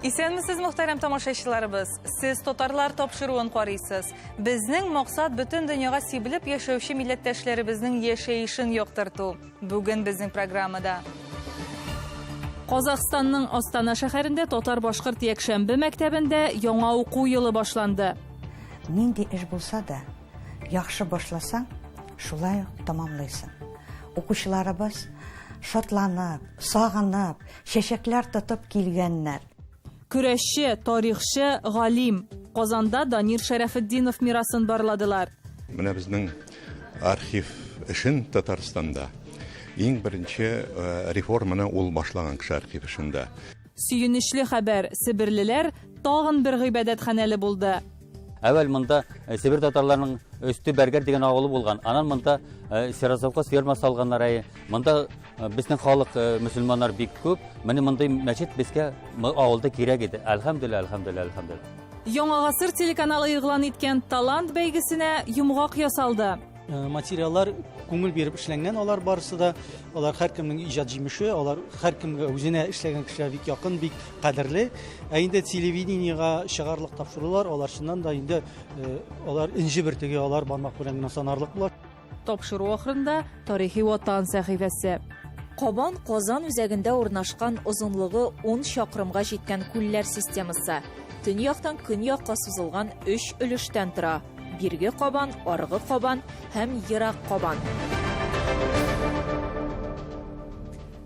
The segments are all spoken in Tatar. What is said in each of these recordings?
Исәнмесез, мөхтәрәм тамашачыларыбыз. Сез татарлар тапшыруын карыйсыз. Безнең максат бөтен дөньяга сибелеп яшәүче милләттәшләребезнең яшәешен яктырту. Бүген безнең программада Казахстанның Астана шәһәрендә татар-башкорт якшәмбе мәктәбендә яңа уку елы башланды. Нинди эш булса да, яхшы башласаң, шулай ук тәмамлыйсың. Укучыларыбыз шатланып, сагынып, чәчәкләр тотып килгәннәр. Көрәшче, тарихчы, галим. Казанда Данир Шәрәфетдинов мирасын барладылар. Менә безнең архив эшен Татарстанда иң беренче э, реформаны ул башлаган кеше архив эшендә. Сөенечле хәбәр, себерлеләр тагын бер гыйбадәтханәле булды. Әвәл монда э, Себер татарларының Өсте Бәргәр дигән авылы булган. Анан монда э, Серозавказ фермасы алганнар әйе. Монда э, безнең халык мөселманнар бик күп. Менә мондый мәчет безгә авылда кирәк иде. Әлхәмдүлилләһ, әлхәмдүлилләһ, әлхәмдүлилләһ. Яңа гасыр телеканалы игълан иткән Талант бәйгесенә йомгак ясалды. Материаллар күңел биреп эшләнгән, алар барысы да, алар һәркемнең иҗат җимеше, алар һәркемгә үзенә эшләгән кешеләр бик якын, бик кадерле. Ә инде телевидениега чыгарлык тапшырулар, алар чыннан да инде алар энҗе бөртеге, алар бармак белән генә санарлык була. Тапшыру ахырында Тарихи Ватан сәхифәсе. Кабан Казан үзәгендә урнашкан озынлыгы 10 чакрымга җиткән күлләр системасы. Төньяктан көньякка сузылган өч өлештән тора. Бирге Кабан, Аргы Кабан һәм Ерак Кабан.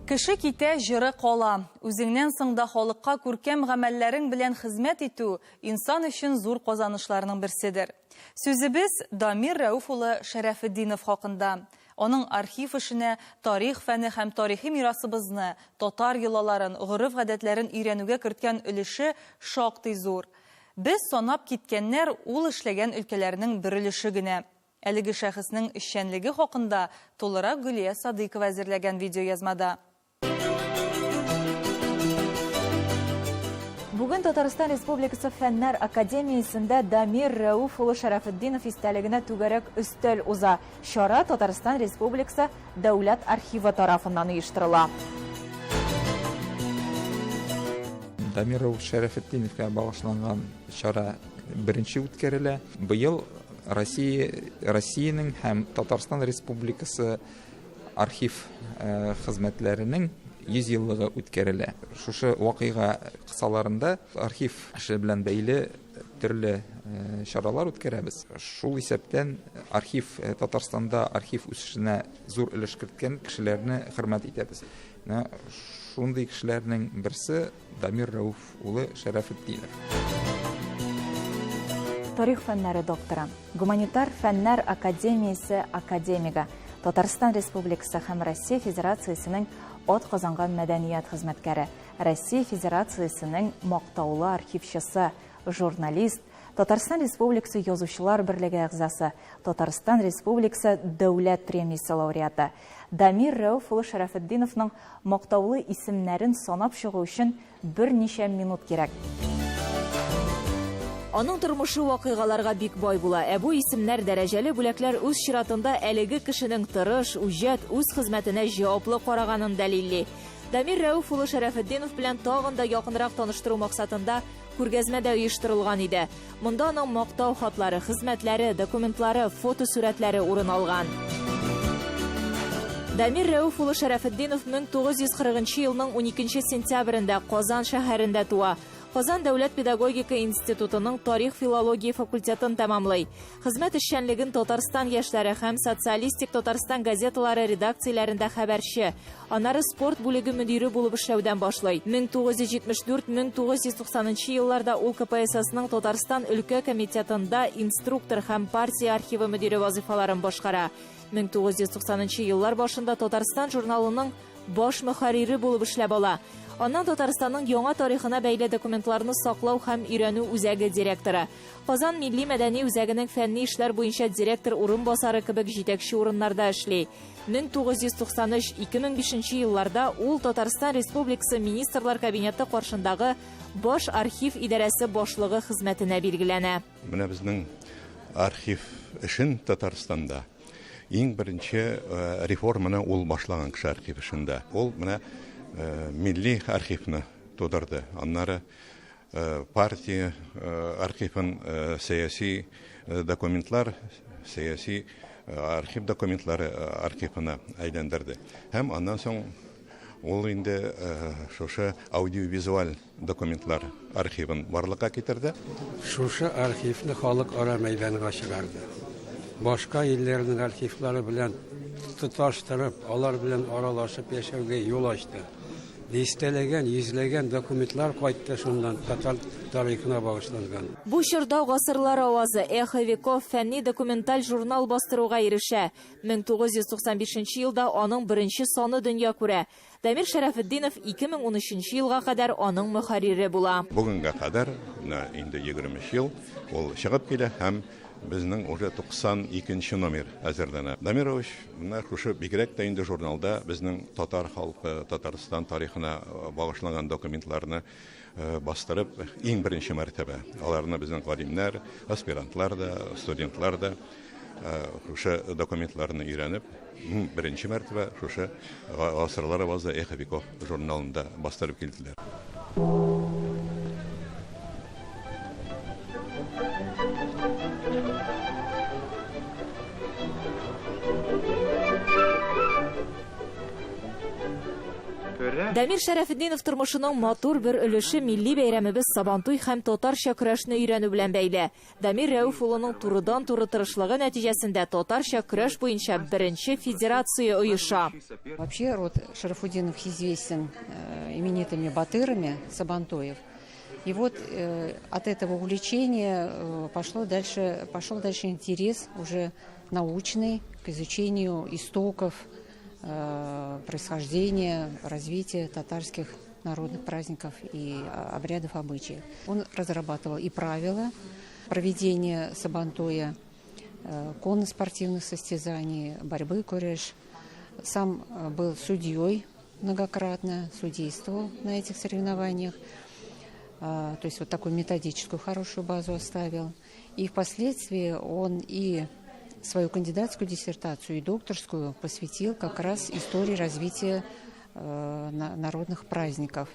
Кеше китә, җыры кала. Үзеңнән соң да халыкка күркәм гамәлләрең белән хезмәт итү, инсан өчен зур казанышларның берседер. Сүзебез Дамир Рәүф улы Шәрәфетдинов хакында. Аның архив эшенә, тарих фәне һәм тарихи мирасыбызны, татар йолаларын, гореф-гадәтләрен өйрәнүгә керткән өлеше шактый зур. Без санап киткәннәр ул эшләгән өлкәләрнең бер өлеше генә. Әлеге шәхеснең эшчәнлеге хакында тулырак Гөлия Садыйкова әзерләгән видеоязмада. Бүген Татарстан Республикасы Фәннәр академиясендә Дамир Рәүф улы Шәрәфетдинов истәлегенә түгәрәк өстәл уза. Чара Татарстан Республикасы Дәүләт архивы тарафыннан оештырыла. Дамир Рәүф Шәрәфетдиновка багышланган чара беренче үткәрелә. Быел Россия, Россиянең һәм Татарстан Республикасы архив э, хезмәтләренең 100 еллыгы үткәрелә. Шушы вакыйга кысаларында архив эше белән бәйле төрле э, чаралар үткәрәбез. Шул исәптән архив э, Татарстанда архив үсешенә зур өлеш керткән кешеләрне хөрмәт итәбез. Менә шундый кешеләрнең берсе Дамир Рәүф улы Шәрәфетдинов. Тарих фәннәре докторы, Гуманитар фәннәр академиясе академигы, Татарстан Республикасы һәм Россия Федерациясенең атказанган мәдәният хезмәткәре, Россия Федерациясенең мактаулы архивчысы, журналист, Татарстан Республикасы Язучылар берлеге әгъзасы, Татарстан Республикасы Дәүләт премиясе лауреаты Дамир Рәүф улы Шәрәфетдиновның мактаулы исемнәрен санап чыгу өчен берничә минут кирәк. Аның тормышы вакыйгаларга бик бай була. Ә бу исемнәр, дәрәҗәле бүләкләр үз чиратында әлеге кешенең тырыш, үҗәт, үз хезмәтенә җаваплы караганын дәлилли. Дамир Рәүф улы Шәрәфетдинов белән тагын да якынрак таныштыру максатында күргәзмә дә оештырылган иде. Монда аның мактау хатлары, хезмәтләре, документлары, фотосурәтләре урын алган. Дамир Рәүф улы Шәрәфетдинов 1940 нчы елның 12 сентябрендә Казан шәһәрендә туа. Казан дәүләт педагогика институтының тарих-филология факультетын тәмамлый. Хезмәт эшчәнлеген Татарстан яшьләре һәм Социалистик Татарстан газеталары редакцияләрендә хәбәрче, аннары спорт бүлеге мөдире булып эшләүдән башлый. 1974-1990 елларда ул КПССның Татарстан өлкә комитетында инструктор һәм партия архивы мөдире вазыйфаларын башкара. 1990 еллар башында Татарстан журналының баш мөхәррире булып эшләп ала. Аннан Татарстанның яңа тарихына бәйле документларны саклау һәм өйрәнү үзәге директоры. Казан милли мәдәни үзәгенең фәнни эшләр буенча директор урынбасары кебек җитәкче урыннарда эшли. 1993-2005 елларда ул Татарстан Республикасы Министрлар Кабинеты каршындагы Баш архив идарәсе башлыгы хезмәтенә билгеләнә. Менә безнең архив эшен Татарстанда иң беренче реформаны ул башлаган кеше архив эшендә. Ул менә милли архивны тудырды. Аннары. партия архивын, сәяси документлар, сәяси архив документлары архивына әйләндерде. Һәм аннан соң ул инде шушы аудиовизуаль документлар архивын барлыкка китерде. Шушы архивны халыкара мәйданга чыгарды. Башка илләрнең архивлары белән тоташтырып, алар белән аралашып яшәүгә юл ачты. Дистәләгән, йөзләгән документлар кайтты шуннан татар тарихына багышланган. Бу чорда Гасырлар авазы, Эхо веков фәнни-документаль журнал бастыруга ирешә. 1995 елда аның беренче саны дөнья күрә. Дамир Шәрәфетдинов 2013 елга кадәр аның мөхәррире була. Бүгенгә кадәр, менә инде 23 ел, ул чыгып килә һәм безнең уже 92 нче номер әзерләнә. Дамир Равич менә шушы бигрәк тә инде журналда безнең татар халкы, Татарстан тарихына багышланган документларны бастырып, иң беренче мәртәбә аларны безнең галимнәр, аспирантлар да, студентлар да шушы документларны өйрәнеп, беренче мәртәбә шушы Гасырлар авазы Эхо веков журналында бастырып килделәр. Дамир Шәрәфетдинов тормышының матур бер өлеше милли бәйрәмебез Сабантуй һәм татарча көрәшне өйрәнү белән бәйле. Дамир Рәүф улының турыдан-туры тырышлыгы нәтиҗәсендә татарча көрәш буенча беренче федерация оеша. Вообще род Шарафутдинов известен именитыми батырами Сабантуев. И вот от этого увлечения пошло дальше, пошел дальше интерес уже научный к изучению истоков, происхождения, развития татарских народных праздников и обрядов обычаев. Он разрабатывал и правила проведения Сабантуя, конно-спортивных состязаний, борьбы куреш. Сам был судьей многократно, судействовал на этих соревнованиях. То есть вот такую методическую хорошую базу оставил. И впоследствии он и свою кандидатскую диссертацию, и докторскую посвятил как раз истории развития народных праздников.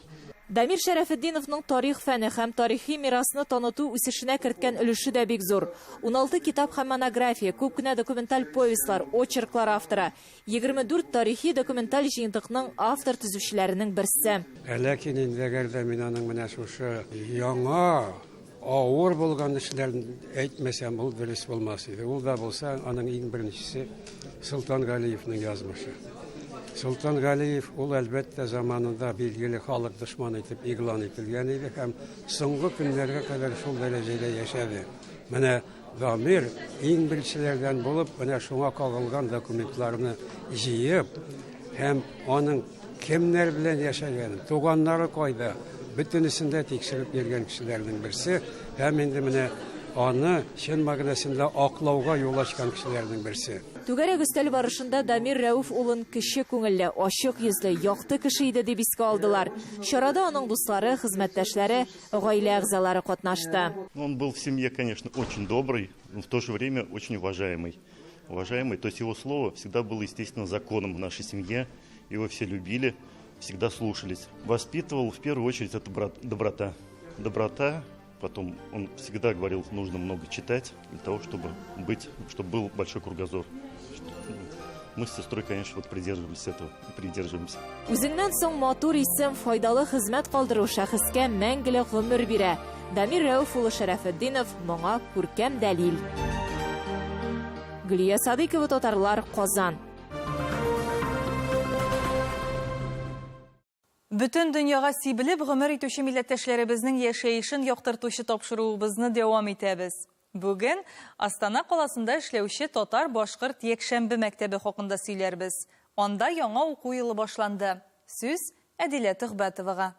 Дамир Шәрәфетдиновның тарих фәне һәм тарихи мирасны таныту үсешенә керткән өлеше дә бик зур. 16 китап һәм монография, күп кенә документаль повестьлар, очерклар авторы. 24 тарихи документаль җыентыкның автор төзүчеләренең берсе. Ләкин инде әгәр дә мин аның менә шушы яңа авыр булган эшләрен әйтмәсәм, ул дөрес булмас иде. Ул да булса, аның иң беренчесе Солтан Галиевның язмышы. Солтан Галиев ул әлбәттә заманында билгеле халык дошманы итеп игълан ителгән иде һәм соңгы көннәргә кадәр шул дәрәҗәдә яшәде. Менә Дамир иң беренчеләрдән булып менә шуңа кагылган документларны җыеп һәм аның кемнәр белән яшәгәнен, туганнары кайда, бөтенесен дә тикшереп йөргән кешеләрнең берсе һәм инде менә аны чын мәгънәсендә аклауга юл ачкан кешеләрнең берсе. Түгәрәк өстәл барышында Дамир Рәүф улын кече күңелле, ачык йөзле, якты кеше иде дип искә алдылар. Чарада аның дуслары, хезмәттәшләре, гаилә әгъзалары катнашты. Он был в семье, конечно, очень добрый, но в то же время очень уважаемый. Уважаемый, то есть его слово всегда было, естественно, законом в нашей семье. Его все любили, всегда слушались. Воспитывал в первую очередь это доброта. Доброта, потом он всегда говорил, нужно много читать для того, чтобы был большой кругозор. Мы с сестрой, конечно, придерживались этого и придерживаемся. Үзеңнән соң матур исем, файдалы хезмәт калдыру шәхескә мәңгелек гомер бирә. Дамир Рәүф улы Шәрәфетдинов моңа күркәм дәлил. Гөлия Садыйкова, Татарлар, Казан. Бөтен дөньяга сибелеп гомер итүче милләттәшләребезнең яшәешен яктыртучы тапшыруыбызны дәвам итәбез. Бүген Астана каласында эшләүче татар-башкорт якшәмбе мәктәбе хакында сөйләрбез. Анда яңа уку елы башланды. Сүз Әдилә Төхбәтовага.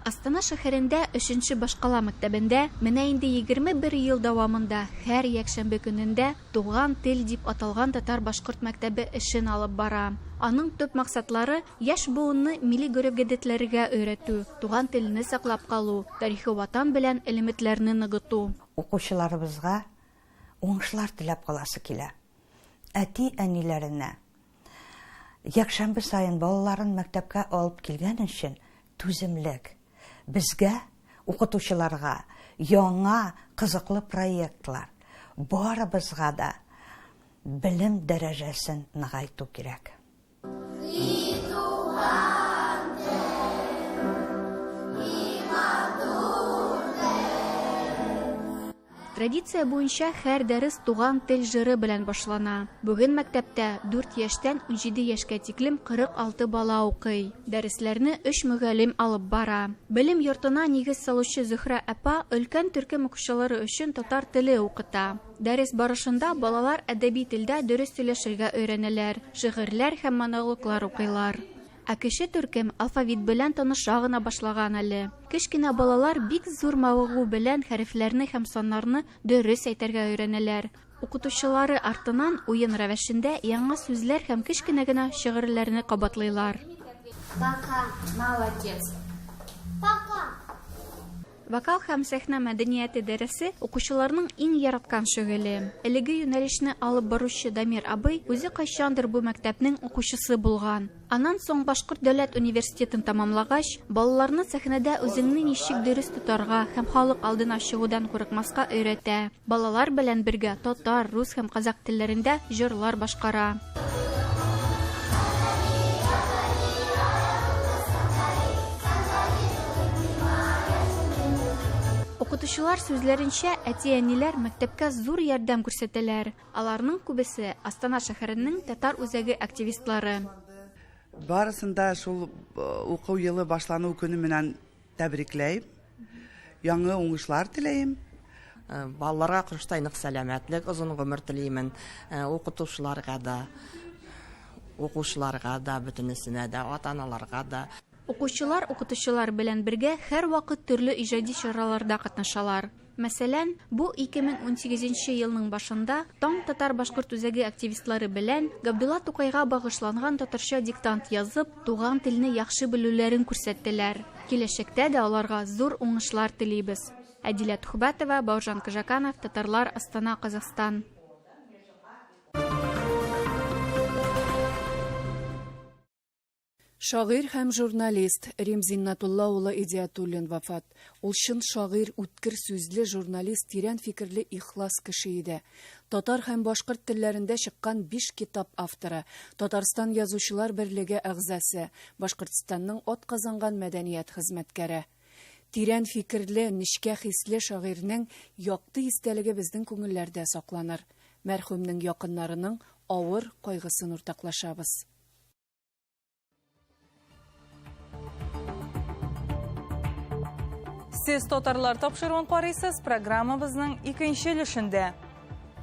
Астана шәһәрендә өченче башкала мәктәбендә менә инде 21 ел дәвамында һәр якшәмбе көнендә Туган тел дип аталган татар-башкорт мәктәбе эшен алып бара. Аның төп максатлары яшь буынны милли гореф-гадәтләргә өйрәтү, туган телне саклап калу, тарихи ватан белән элеметләрне ныгыту. Укучыларыбызга уңышлар теләп каласы килә. Әти-әниләренә якшәмбе саен балаларын мәктәпкә алып килгән өчен түземлек, Безгә, укытучыларга, яңа кызыклы проектлар, барыбызга да белем дәрәҗәсен ныгайту кирәк. Традиция буенча һәр дәрес Туган тел җыры белән башлана. Бүген мәктәптә 4 яшьтән 17 яшькә тиклем 46 бала укый. Дәресләрне өч мөгаллим алып бара. Белем йортына нигез салучы Зөһрә апа өлкән төркем укучылары өчен татар теле укыта. Дәрес барышында балалар әдәби телдә дөрес сөйләшергә өйрәнәләр, шигырьләр һәм монологлар укыйлар. Ә кече төркем алфавит белән таныша гына башлаган әле. Кечкенә балалар бик зур мавыгу белән хәрефләрне һәм саннарны дөрес әйтергә өйрәнәләр. Укытучылары артыннан уен рәвешендә яңа сүзләр һәм кечкенә генә шигырьләрне кабатлыйлар. Пока. Молодец. Пока. Вокал һәм сәхнә мәдәнияте дәресе укучыларның иң яраткан шөгыле. Әлеге юнәлешне алып баручы Дамир абый үзе кайчандыр бу мәктәпнең укучысы булган. Аннан соң Башкорт дәүләт университетын тамамлагач, балаларны сәхнәдә үзеңне ничек дөрес тотарга һәм халык алдына чыгудан курыкмаска өйрәтә. Балалар белән бергә татар, рус һәм казак телләрендә җырлар башкара. Укытучылар сүзләренчә, әти-әниләр мәктәпкә зур ярдәм күрсәтәләр. Аларның күбесе Астана шәһәренең татар үзәге активистлары. Барысын да шул уку елы башлану көне белән тәбрикләйм. Яңа уңышлар теләйм. Балаларга корыштай нык сәламәтлек, озын гомер теләймен. Укытучыларга да, укучыларга да, бөтенесенә дә, ата-аналарга да. Укучылар укытучылар белән бергә һәрвакыт төрле иҗади чараларда катнашалар. Мәсәлән, бу 2018 елның башында Таң татар-башкорт үзәге активистлары белән Габдулла Тукайга багышланган татарча диктант язып, туган телне яхшы белүләрен күрсәттеләр. Киләчәктә дә аларга зур уңышлар телибез. Әдилә Тухбатова, Бауыржан Кыжаканов, Татарлар, Астана, Казахстан. Шагыйрь һәм журналист Рим Зиннатулла улы Идиатуллин вафат. Ул чын шагыйрь, үткер сүзле журналист, тирән фикерле ихлас кеше иде. Татар һәм башкорт телләрендә чыккан биш китап авторы, Татарстан Язучылар берлеге әгъзасы, Башкортстанның атказанган мәдәният хезмәткәре. Тирән фикерле, нечкә хисле шагыйрьнең якты истәлеге безнең күңелләрдә сакланыр. Мәрхүмнең якыннарының авыр кайгысын уртаклашабыз. Сез татарлар тапшыруын карыйсыз, программабызның икенче өлешендә.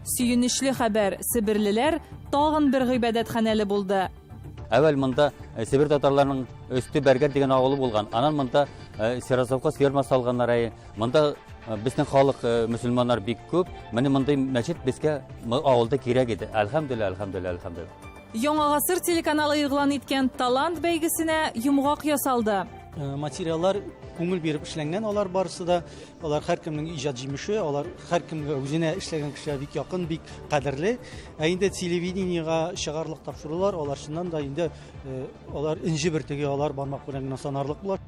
Сөенечле хәбәр, себерлеләр тагын бер гыйбадәтханәле булды. Әүвәл монда Себер татарларының Өсте Бәргәр дигән авылы булган. Аннан монда Серозовка ферма салганнар. Монда безнең халык мөселманнар бик күп. Менә мондый мәчет безгә авылда кирәк иде. Әлхәмдүлилләһ, әлхәмдүлилләһ, әлхәмдүлилләһ. Яңа гасыр телеканалы игълан иткән талант бәйгесенә йомгак ясалды. Материаллар күңел биреп эшләнгән, алар барысы да, алар һәркемнең иҗат җимеше, алар һәркемгә үзенә эшләгән кешеләр бик якын, бик кадерле. Ә инде телевидениега чыгарлык тапшырулар, алар чыннан да инде алар энҗе бөртеге, алар бармак белән генә санарлык була.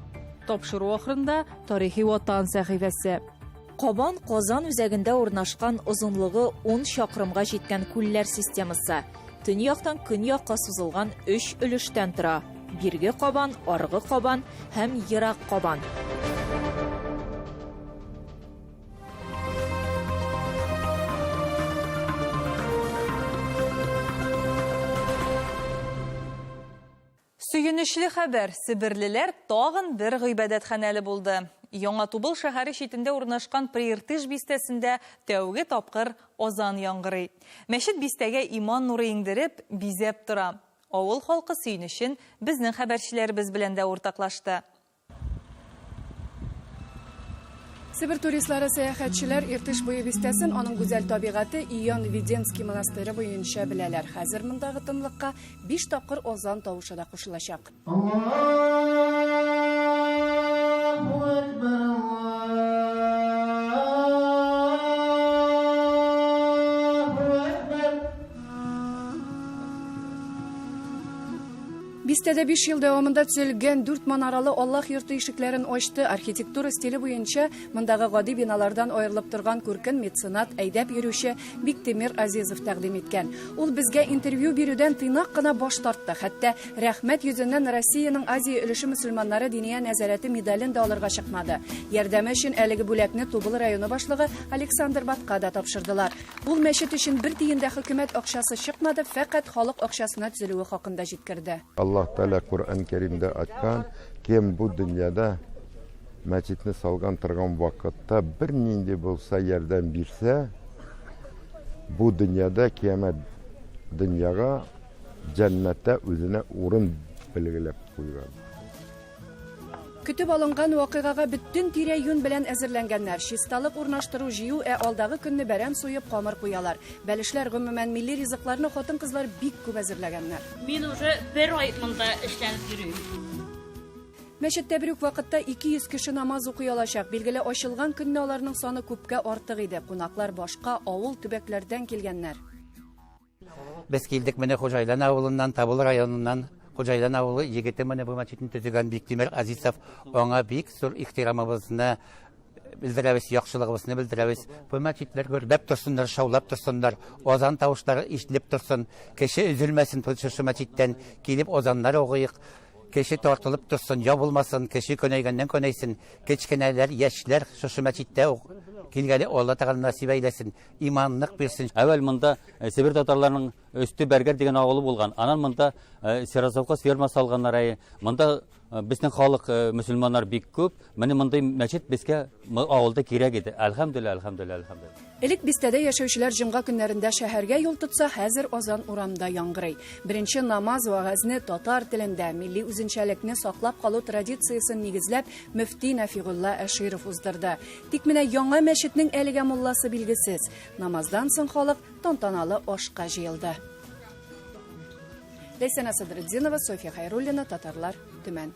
Тапшыру ахырында тарихи ватан сәхифәсе. Кабан Казан үзәгендә урнашкан озынлыгы 10 чакрымга җиткән күлләр системасы. Төньяктан көньякка сузылган өч өлештән тора. Бирге Кабан, Аргы Кабан һәм Ерак Кабан. Сөенечле хәбәр, себерлеләр тагын бер гыйбадәтханәле булды. Яңа Тубыл шәһәре читендә урнашкан Прииртыш бистәсендә тәүге тапкыр азан яңгырый. Мәчет бистәгә иман нуры иңдереп, бизәп тора. Авыл халкы сөенечен безнең хәбәрчеләребез белән дә уртаклашты. Себер туристлары, сәяхәтчеләр Иртыш буе бистәсен аның гүзәл табигате Иоанн Введенский монастыре буенча беләләр. Хәзер мондагы тынлыкка 5 тапкыр азан тавышы да кушылачак. Аллаһу акбар, Аллаһу акбар. Бистәдә 5 ел дәвамында төзелгән дүрт манаралы Аллаһ йорты ишекләрен ачты. Архитектура стиле буенча мондагы гади биналардан аерылып торган күркен меценат, әйдәп йөрүче Биктимир Азизов тәкъдим иткән. Ул безгә интервью бирүдән тыйнак кына баш тартты. Хәтта рәхмәт йөзеннән Россиянең Азия өлеше мөселманнары диния нәзарәте медален дә алырга чыкмады. Ярдәме өчен әлеге бүләкне Тубыл районы башлыгы Александр Батка да тапшырдылар. Ул мәчет өчен бер тиен дә хөкүмәт акчасы чыкмады, фәкать халык акчасына төзелүе хакында җиткерде. Аллаһ Тәгалә Коръән Кәримдә айткан, кем бу дөньяда мәчетне салган торган вакытта бернинди булса ярдәм бирсә, бу дөньяда кыямәт дөньяга җәннәттә үзенә урын билгеләп куйган. Көтеп алынган вакыйгага бөтен тирә-юнь белән әзерләнгәннәр. Чисталык урнаштыру, җыю, ә алдагы көнне бәрән суеп, камыр куялар. Бәлешләр, гомумән, милли ризыкларны хатын-кызлар бик күп әзерләгәннәр. Мин уже бер ай монда эшләнеп йөрим. Мәчеттә бер үк вакытта 200 кеше намаз укый алачак. Билгеле, ачылган көнне аларның саны күпкә артык иде. Кунаклар башка авыл, төбәкләрдән килгәннәр. Без килдек менә Хуҗайлан авылыннан, Табыл районыннан. Хуҗайлан авылы егете менә бу мәчетне төзегән Биктимер Азизов. Аңа бик зур ихтирамыбызны белдерәбез, яхшылыгыбызны белдерәбез. Бу мәчетләр гөрләп торсыннар, шаулап торсыннар, азан тавышлары ишетелеп торсын, кеше өзелмәсен шушы мәчеттән, килеп азаннар укыйк, кеше тартылып торсын, ябылмасын, кеше көнәйгәннән көнәйсен, кечкенәләр, яшьләр шушы мәчеттә килгәле Алла Тәгалә насыйп әйләсен. Иман нык бирсен. Әүвәл монда э, Себер татарларының Өсте Бәргәр дигән авылы булган. Анан монда э, Серозовка ферма салганнар әйе. Монда э, безнең халык мөселманнар бик күп. Менә мондый мәчет безгә авылда кирәк иде. Әлхәмдүлилләһ, әлхәмдүлилләһ, әлхәмдүлилләһ. Элек бистәдә яшәүчеләр җомга көннәрендә шәһәргә юл тотса, хәзер азан урамда яңгырый. Беренче намаз вәгазьне татар телендә, милли үзенчәлекне саклап калу традициясен нигезләп, мөфти Нәфигулла Әширов уздырды. Тик менә яңа мәчетнең әлегә мулласы билгесез. Намаздан соң халык тантаналы ашка җыелды. Ләйсәнә Садретдинова, Софья Хайруллина, Татарлар, Төмән.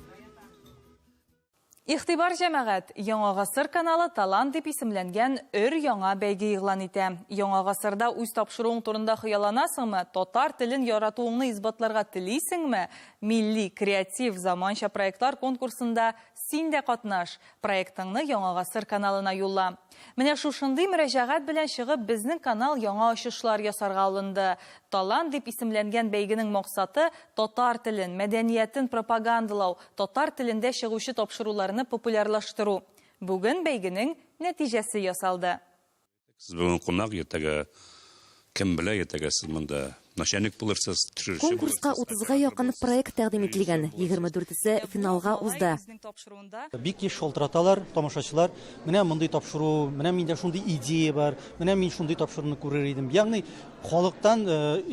Игътибар, җәмәгать! Яңа гасыр каналы Талант дип исемләнгән өр-яңа бәйге игълан итә. Яңа гасырда үз тапшыруың турында хыялланасыңмы, татар телен яратуыңны исбатларга телисеңме? Милли, креатив, заманча проектлар конкурсында син дә катнаш! Проектыңны Яңа гасыр каналына юлла. Менә шушындый мөрәҗәгать белән чыгып, безнең канал яңа очышлар ясарга алынды. Талант дип исемләнгән бәйгенең максаты, татар телен, мәдәниятен пропагандалау, татар телендә чыгучы тапшыруларны популярлаштыру. Бүген бәйгенең нәтиҗәсе ясалды. Сез бүген кунак, иртәгә кем белә, иртәгә сез монда начальник булырсыз, төшерүче Конкурска булырсыз. 30-га якын проект тәкъдим ителгән, 24-се финалга узды. Бик еш шалтыраталар тамашачылар, менә мондый тапшыру, менә миндә шундый идея бар, менә мин шундый тапшыруны күрер идем. Ягъни халыктан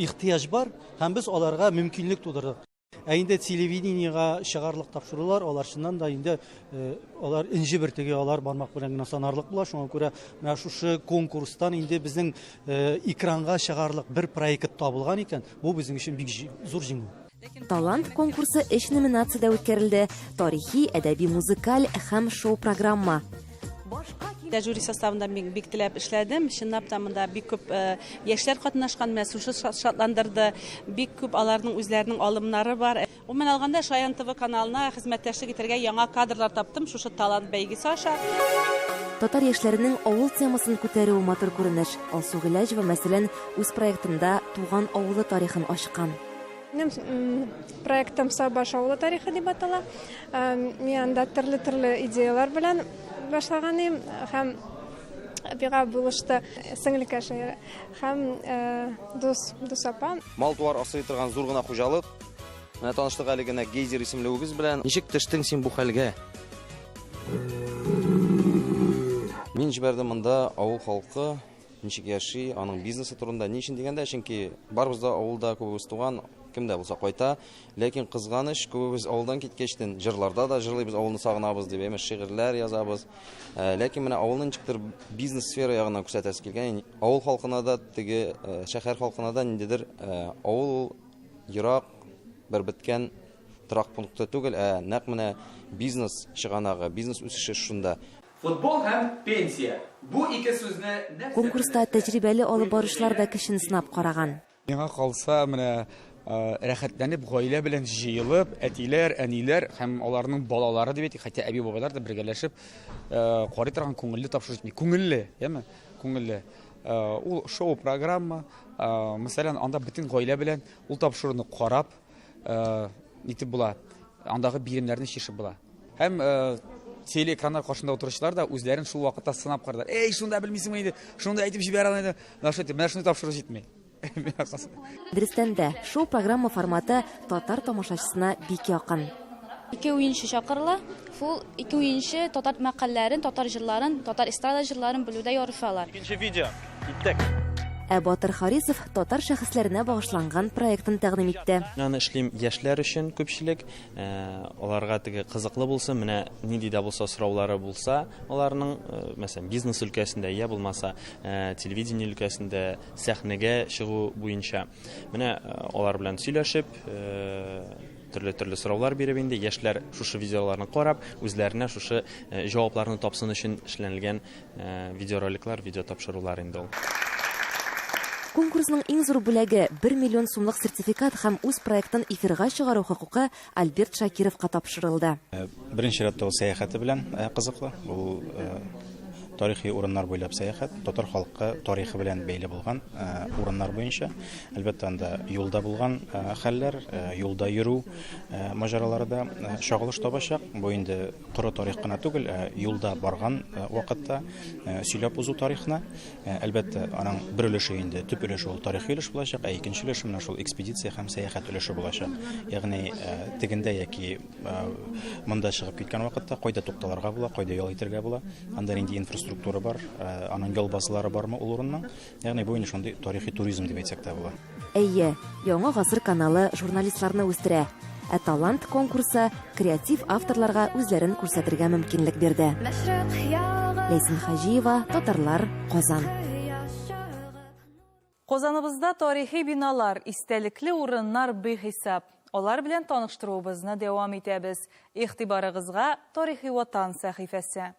ихтыяҗ бар һәм без аларга мөмкинлек тудырдык. Ә инде телевидениега чыгарлык тапшырулар, алар чыннан да инде э, алар энҗе бөртеге, алар бармак белән генә санарлык була. Шуңа күрә менә шушы конкурстан инде безнең э, экранга чыгарлык бер проект табылган икән, бу безнең өчен бик зур җиңү. Талант конкурсы өч номинациядә үткәрелде: тарихи, әдәби-музыкаль һәм шоу-программа. Дә жюри составында мин бик теләп эшләдем. Чынлап та монда бик күп э, яшьләр катнашкан, менә шушы шатландырды. Бик күп аларның үзләренең алымнары бар. Гомумән алганда, Шаян ТВ каналына хезмәттәшлек итәргә яңа кадрлар таптым шушы талант бәйгесе аша. Татар яшьләренең авыл темасын күтәрүе матур күренеш. Алсу Гыйләҗева, мәсәлән, үз проектында туган авылы тарихын ачкан. Минем проектым Сабаш авылы тарихы дип атала. Мин анда төрле-төрле идеялар белән башлаган идем һәм миңа булышты сеңлекәш һәм дус, дус апа. Мал-туар асрый торган зур гына хуҗалык. Менә таныштык әле генә Гейзер исемле үгез белән. Ничек төштең син бу хәлгә? Мин җибәрдем монда авыл халкы ничек яши, аның бизнесы турында. Ни өчен дигәндә, чөнки барыбыз да авылда күбебез туган, кем дә булса кайта. Ләкин кызганыч, күбебез авылдан киткәчтен җырларда да җырлыйбыз, авылны сагынабыз дип, әмма шигырьләр язабыз. Э, ләкин менә авылны ничектер бизнес сфера ягыннан күрсәтәсе килгән. Авыл халкына да, теге э, шәһәр халкына да ниндидер э, авыл ул ерак, бер беткән торак пункты түгел, ә нәкъ менә бизнес чыганагы, бизнес үсеше шунда. Футбол һәм пенсия. Бу ике сүзне нәрсә Конкурста берләштерә? тәҗрибәле алып баручылар да көчен сынап караган. Миңа калса, менә рәхәтләнеп гаилә белән җыелып, әтиләр, әниләр һәм аларның балалары дип әйтик, хәтта әби-бабайлар да бергәләшеп карый торган күңелле тапшыру җитми. Күңелле, яме? Күңелле. Ул шоу-программа, мәсәлән, анда бөтен гаилә белән ул тапшыруны карап, нитеп була, андагы биремнәрне чишеп була. Һәм телеэкраннар каршында утыручылар да үзләрен шул вакытта сынап карыйлар. Эй, шунда белмисеңме инде, шунда әйтеп җибәрә инде. Менә шулай итеп, менә шундый тапшыру җитми. Дөрестән дә, шоу-программа форматы татар тамашачысына бик якын. Ике уенчы чакырыла. Шул ике уенчы татар мәкальләрен, татар җырларын, татар эстрада җырларын белүдә ярышалар. Икенче видео. Киттек. Ә Батыр Харисов татар шәхесләренә багышланган проектын тәкъдим итте. Мин аны эшлим яшьләр өчен күпчелек. Аларга теге кызыклы булсын, менә нинди дә булса сораулары булса, аларның, мәсәлән, бизнес өлкәсендә, я булмаса, телевидение өлкәсендә, сәхнәгә чыгу буенча. Менә алар белән сөйләшеп, төрле-төрле сораулар биреп инде яшьләр шушы видеоларны карап, үзләренә шушы җавапларны тапсын өчен эшләнелгән видеороликлар, видеотапшырулар инде ул. Конкурсның иң зур бүләге, 1 миллион сумлык сертификат һәм үз проектын эфирга чыгару хокукы Альберт Шакировка тапшырылды. Беренче рәттә ул сәяхәте белән кызыклы. Ул тарихи урыннар буйлап сәяхәт, татар халкы тарихы белән бәйле булган урыннар буенча. Әлбәттә, анда юлда булган хәлләр, юлда йөрү маҗаралары да чагылыш табачак. Бу инде коры тарих кына түгел, ә юлда барган вакытта сөйләп узу тарихына. Әлбәттә, аның бер өлеше инде, төп өлеше ул тарихи өлеш булачак, ә икенче өлеше менә шул экспедиция һәм сәяхәт өлеше булачак. Ягъни тегендә яки монда чыгып киткән вакытта кайда тукталырга була, кайда ял итәргә була, анда нинди инфраструктура бар, аның ял базалары бармы ул урынның. Ягъни бу инде шундый тарихи туризм дип әйтсәк тә була. Әйе, Яңа гасыр каналы журналистларны үстерә. Ә Талант конкурсы креатив авторларга үзләрен күрсәтергә мөмкинлек бирде. Ләйсән Хаҗиева, Татарлар, Казан. Казаныбызда тарихи биналар, истәлекле урыннар бихисап. Алар белән таныштыруыбызны дәвам итәбез. Игътибарыгызга Тарихи Ватан сәхифәсе.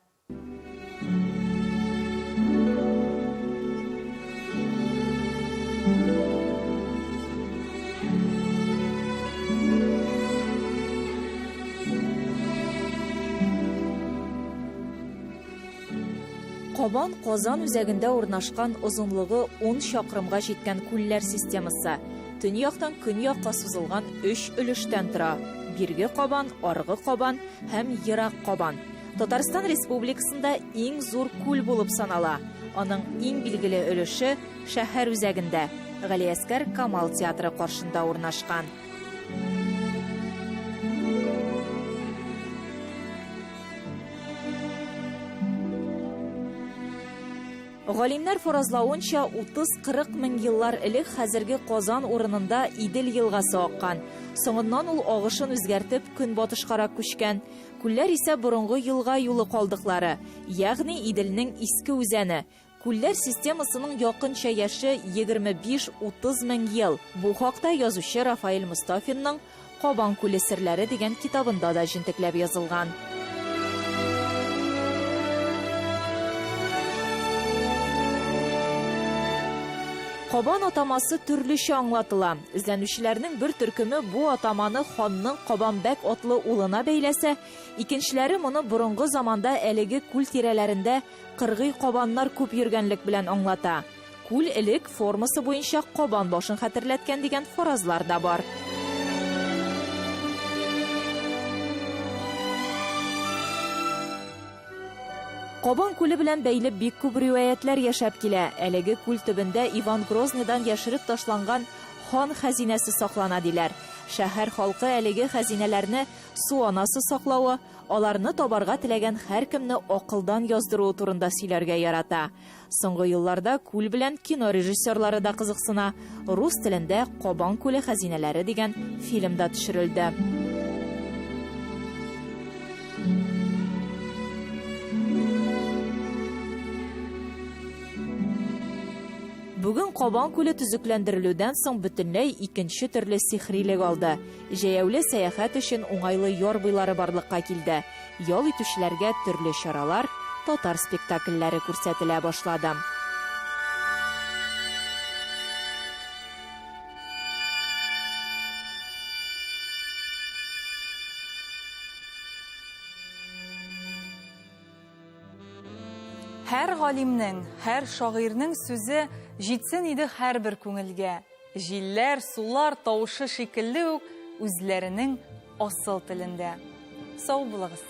Кабан Казан үзәгендә урнашкан озынлыгы 10 чакрымга җиткән күлләр системасы. Төньяктан көньякка сузылган өч өлештән тора. Бирге Кабан, Аргы Кабан һәм Ерак Кабан. Татарстан Республикасында иң зур күл булып санала. Аның иң билгеле өлеше шәһәр үзәгендә, Галиәсгар Камал театры каршында урнашкан. Галимнәр фаразлавынча, 30-40 мең еллар элек хәзерге Казан урынында Идел елгасы аккан. Соңыннан ул агышын үзгәртеп, көнбатышкарак күчкән. Күлләр исә борынгы елга юлы калдыклары, ягъни Иделнең иске үзәне. Күлләр системасының якынча яше 25-30 мең ел. Бу хакта язучы Рафаэль Мостафинның Кабан күле серләре дигән китабында да җентекләп язылган. Кабан атамасы төрлечә аңлатыла. Эзләнүчеләрнең бер төркеме бу атаманы ханның Кабанбәк атлы улына бәйләсә, икенчеләре моны борынгы заманда әлеге күл тирәләрендә кыргый кабаннар күп йөргәнлек белән аңлата. Күл элек формасы буенча кабан башын хәтерләткән дигән фаразлар да бар. Кабан күле белән бәйле бик күп риваятьләр яшәп килә. Әлеге күл төбендә Иван Грозныйдан яшереп ташланган хан хәзинәсе саклана диләр. Шәһәр халкы әлеге хәзинәләрне су анасы саклавы, аларны табарга теләгән һәркемне акылдан яздыруы турында сөйләргә ярата. Соңгы елларда күл белән кино режиссерлары да кызыксына. Рус телендә Кабан күле хәзинәләре дигән фильм да төшерелде. Бүген Кабан күле төзекләндерелүдән соң бөтенләй икенче төрле сихрилек алды. Җәяүле сәяхәт өчен уңайлы яр буйлары барлыкка килде. Ял итүчеләргә төрле чаралар, татар спектакльләре күрсәтелә башлады. Һәр галимнең, һәр шагыйрьнең сүзе җитсен иде һәрбер күңелгә. Җилләр, сулар тавышы шикелле үк үзләренең асыл телендә. Сау булыгыз!